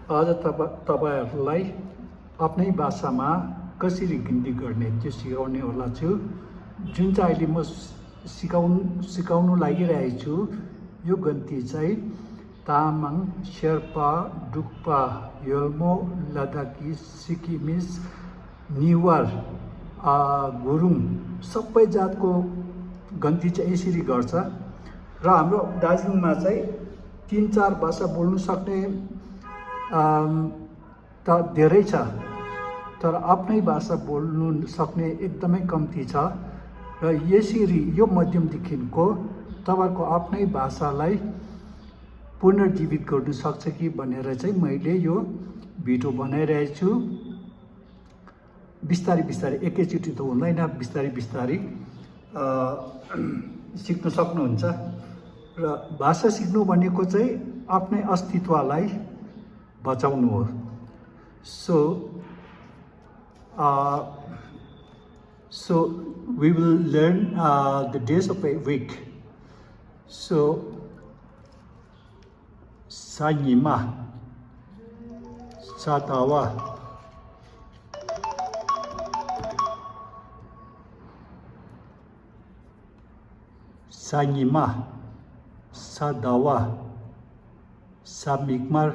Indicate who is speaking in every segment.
Speaker 1: आज तपाईहरुलाई आफ्नै भाषामा कसरी गिन्ती गर्ने त्यो सिकाउनेवाला छु। जुन चाहिँ अहिले म सिकाउनु लागिरहेको छु यो गन्ती चाहिँ तामाङ, शेर्पा, डुक्पा, योल्मो, लद्दाखी, सिक्किमिस, नेवार, गुरुङ सबै जातको गन्ती चाहिँ यसरी गर्छ। र हाम्रो दार्जिलिङमा चाहिँ 3-4 भाषा बोल्नु सक्ने त धेरै छ, तर आफ्नै भाषा बोल्नु सक्ने एकदमै कम्ती छ। र यसरी यो माध्यमदेखिको तपाईको आफ्नै भाषालाई पुनर्जीवित गर्न सक्छ कि भनेर चाहिँ मैले यो भिडियो बनाइरहेको छु। बिस्तारै बिस्तारै एकैचोटि त हुँदैन, बिस्तारै बिस्तारै सिक्न सक्नुहुन्छ। र भाषा सिक्नु भनेको चाहिँ आफ्नै अस्तित्वलाई बचाउनु हो। So we will learn the days of a week. So Sanyima, Satawa, Sanyima, Sadawa, Samikmar,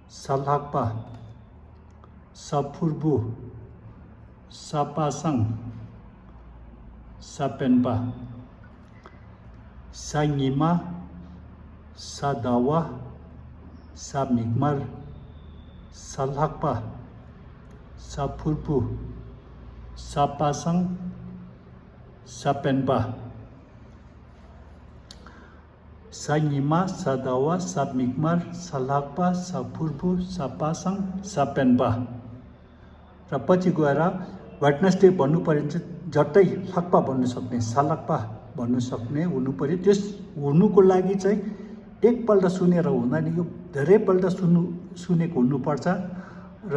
Speaker 1: Salhakpa, Sapurbu, Sapasang, Sapenpa, Sanyima, Sadawa, Samikmar, Salhakpa, Sapurbu, Sapasang, Sapenpa. Sanyima, Sadawa, Samikmar, Salhakpa, Sapurbu, Sapasang, Sapenpa. र पछि गएर Wednesday भन्नु पर्यो चाहिँ झट्टै लक्पा भन्नु सक्ने, सालक्पा भन्नु सक्ने हुनु पर्यो। त्यस हुनुको लागि चाहिँ एकपल्ट सुनेर हुँदैन, यो धेरैपल्ट सुनेको हुनुपर्छ। र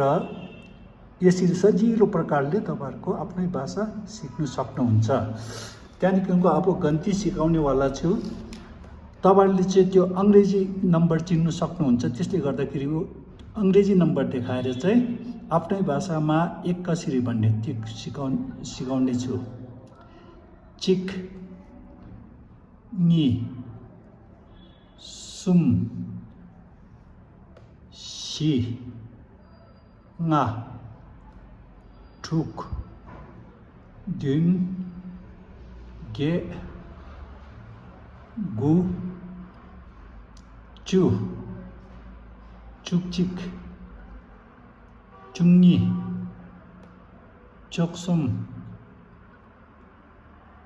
Speaker 1: यसरी सजिलो प्रकारले तपाईहरुको आफ्नै भाषा सिक्न सक्नुहुन्छ। त्यहाँदेखिको अब गन्ती सिकाउनेवाला छु। तपाईहरुले चाहिँ त्यो अंग्रेजी नम्बर चिन्नु सक्नुहुन्छ। त्यसले गर्दाखेरि अंग्रेजी नम्बर देखाएर चाहिँ आफ्नै भाषामा एक कसरी भन्ने त्यो सिकाउने छु। चिक, नि, सुम, सी, nga, ठुक, दिन, गे, गु, चु, चुकचिक, चुंगी, चोकसुम,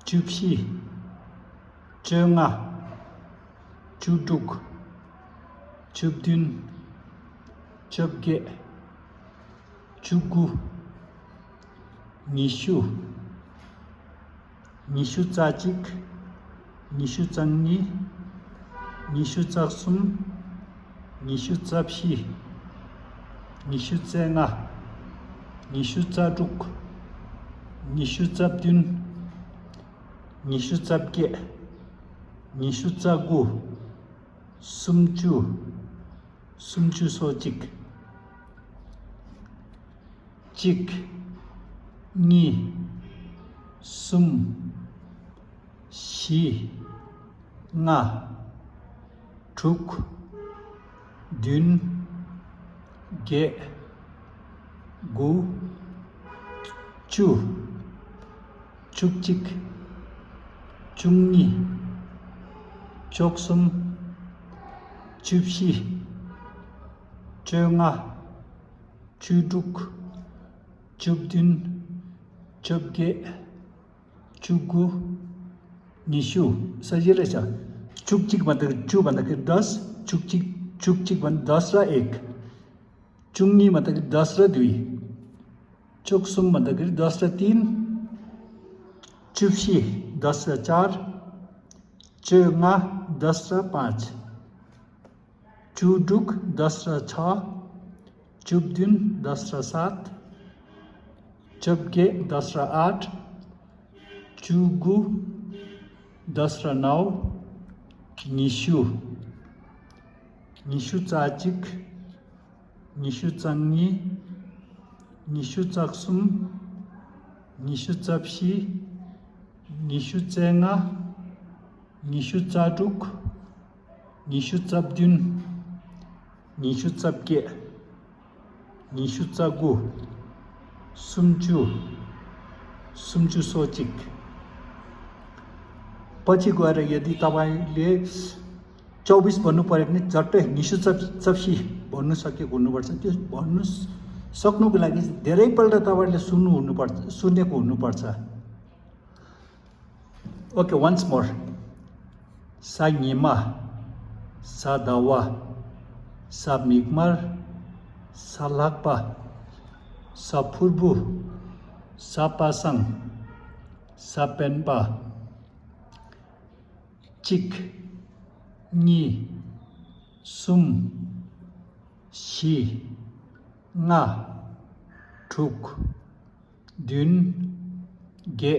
Speaker 1: चुपसी, चंगा, चुटुक, चुपदिन, चुपगे, चुगु, निशु, निशु चाचिक, निशु चंगी, निशु चक्सुम, निशु चप्सी, निशु चेंगा, निशु चाटुक, निशु चप्दिन, निशु चप्गे, निशु चागु, सुमचु, सुमचु सोचिक, चिक, नि, सुम, सी, nga, ठुक, दिन, गे, गु, चु, चुकचिक, चुंगी, चोकसुम, चुपसी, चंगा, चुटुक, चुपदिन, चुपगे, चुगु, निशु। सजिलै छ। चुकचिक भन्दाखेरि चु भन्दाखेरि 10, चुकचिक भन्दा 10 र 1, चुंगी भन्दाखेरि 10 र 2, चोकसुम भन्दाखेरि 10 र 3, चुपसी 10 र 4, चंगा 10 र 5, चुटुक 10 र 6, चुपदिन 10 र 7, चुपगे 10 र 8, चुगु 10 र 9, निशु, निशु चाचिक निशुचांगनी निशुचाक्सुम निशुचाप्सी निशुचेंगा निशुचाटुक निशुचापद्युन निशुचापके निशुचागु सुम्चु सोचिक पछि गएर यदि तपाईले 24 भन्नु पर्यो भने झट्टै निशुचप्सी भन्नु सकेको हुनुपर्छ। त्यो भन्नु सक्नुको लागि धेरैपल्ट तपाईले सुनेको हुनुपर्छ। ओके, वन्स मोर साइनिमा सादावा सामिगमार सालाक्पा साफुर्बु सापासाङ सापेन्पा चिक नि सुम C nga truk dun ge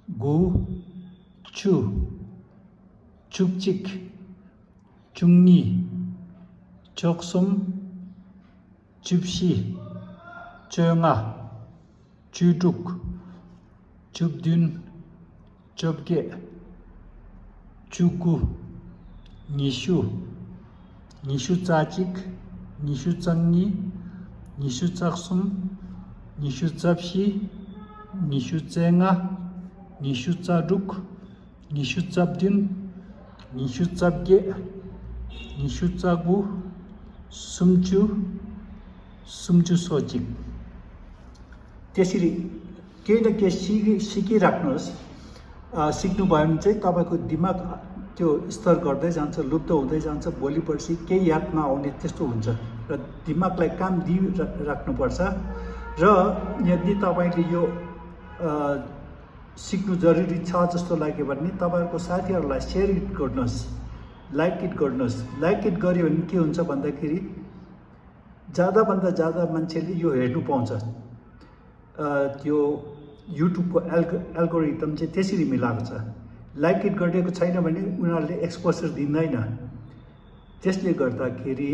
Speaker 1: gu chu chukchik chungni choksum chupsi chönga chuduk chubdun chobge chuku nishu chachik निशु चंगनी निशु चक्सुम निशु चप्सी निशु चेंगा निशु चाडुक निशु चपद्युन निशु चपगे निशु चागु सुम्चु सोचिक। त्यसरी केही न केही सिकिराख्नुहोस्। सिक्नु भयो भने चाहिँ तपाईको दिमाग त्यो स्तर गर्दै जान्छ, लुप्त हुँदै जान्छ। भोलि पर्सि केही याद नआउने त्यस्तो हुन्छ र दिमागलाई काम दिइराख्नुपर्छ। र यदि तपाईले यो सिक्नु जरुरी छ जस्तो लाग्यो भने तपाईहरुको साथीहरुलाई शेयर इट गर्नुहोस्, लाइक इट गर्नुहोस्। लाइक इट गर्यो भने के हुन्छ भन्दाखेरि ज्यादा भन्दा ज्यादा मान्छेले यो हेर्नु पाउँछ। त्यो युट्युबको एल्गोरिदम चाहिँ त्यसरी मिलाएको छ। लाइक इट गरेको छैन भने उनीहरूले एक्सपोजर दिँदैन। त्यसले गर्दाखेरि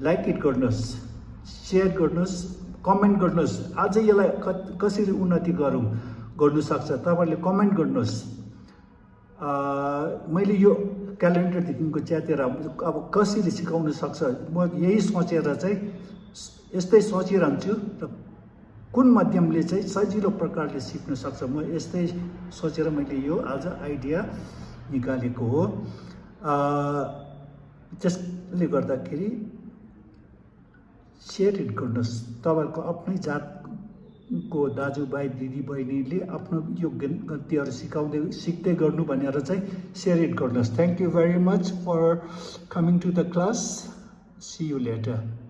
Speaker 1: लाइक इट गर्नुहोस्, शेयर गर्नुहोस्, कमेन्ट गर्नुहोस्। अझै यसलाई कसरी उन्नति गर्नु सक्छ तपाईहरुले कमेन्ट गर्नुहोस्। मैले यो क्यालेन्डरदेखिको च्यातेर अब कसरी सिकाउन सक्छ म यही सोचेर चाहिँ यस्तै सोचिरहन्छु र कुन माध्यमले चाहिँ सजिलो प्रकारले सिक्न सक्छ म यस्तै सोचेर मैले यो आज आइडिया निकालेको हो। त्यसले गर्दाखेरि शेयर इट गर्नुहोस्। तपाईहरुको आफ्नै जातको दाजुभाइ दिदीबहिनीले आफ्नो यो गल्तीहरु सिक्दै गर्नु भनेर चाहिँ शेयर इट गर्नुहोस्। Thank you very much for coming to the class. See you letter.